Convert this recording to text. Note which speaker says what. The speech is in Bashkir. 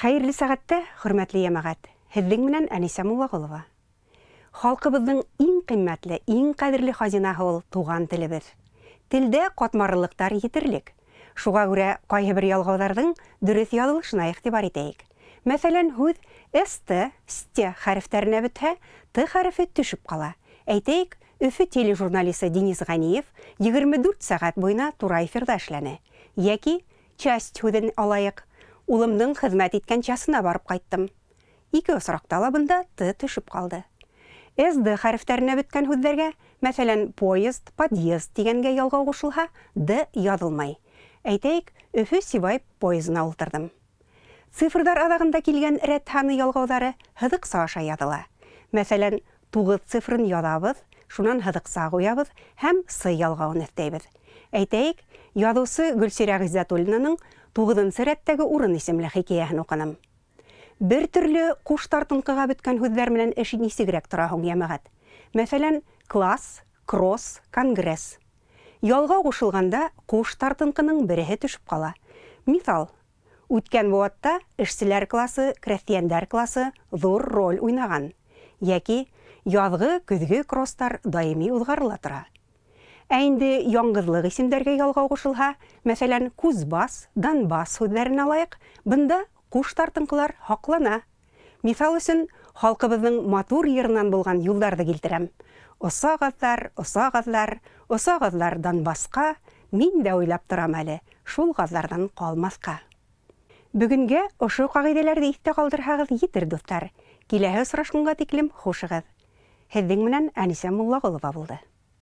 Speaker 1: Хәйерле сәғәттә, хөрмәтле йәмәғәт! Һеҙҙең менән Әнисә Муллағолова. Халҡыбыҙҙың иң ҡиммәтле, иң ҡәҙерле хазинаһы ул туған телебеҙ. Телдә ҡатмарлылыҡтар етерлек. Шуға күрә ҡайһы бер ялғауҙарҙың дөрөҫ яҙылышына иғтибар итәйек. Мәҫәлән, һүҙ ст, ст хәрефтәренә бөтһә, т хәрефе төшөп ҡала. Әйтәйек, Өфө тележурналисы Денис Ғәниев 24 сәғәт буйына тура эфирҙа эшләне. Йәки часть һүҙен алайыҡ. Улымдың хеҙмәт иткән часына барып ҡайттым. Ике осракта ла бында т төшөп ҡалды. Сд хәрефтәренә бөткән һүҙҙәргә, мәҫәлән, поезд, подъезд тигәнгә ялғау ҡушылһа, д яҙылмай. Әйтәйек, Өфө Сибай поездына ултырҙым. Цифрҙар аҙағында килгән рәт һаны ялғауҙары һыҙыҡса аша яҙыла. Мәҫәлән, туғыҙ цифрын яҙабыҙ, шунан һыҙыҡса ҡуябыҙ һәм сы ялғауын өҫтәйбеҙ. Әйтәйек, яҙыусы Гөлсирә Ғиззәтуллинаның Туғыҙынсы рәттәге урын исемле хикәйәһен уҡыным. Бер төрле куш тартынкыга бөткән һүҙҙәр менән эш нисегрәк тора һуң, йәмәгать? Мәсәлән, класс, кросс, конгресс. Ялгау кушылганда куш тартынкының береһе төшеп кала. Миҫал, үткән быуатта эшселәр классы, крәҫтиәндәр классы ҙур роль уйнаган. Яки язгы, көҙге кросстар даими уҙғарыла тора. Ә инде яңгыҙлыҡ исемдәргә ялгау кушылһа, мәсәлән, Кузбасс, Донбасс һүҙҙәрен алайыҡ, бында куш тартынкылар һаҡлана. Миҫал өсөн, халҡыбыҙҙың матур йырынан булған юлдарҙы килтерәм. Оса ғаҙҙар, оса ғаҙҙар, оса ғаҙҙар Донбассҡа, мин дә уйлап торам әле, шул ғаҙҙарҙан ҡалмаҫҡа. Бөгөнгә ошо ҡағиҙәләрҙе иҫтә ҡалдырһағыҙ етер, дуҫтар. Киләһе осрашҡанға тиклем хушығыҙ. Һеҙҙең менән Әнисә Муллағолова булды.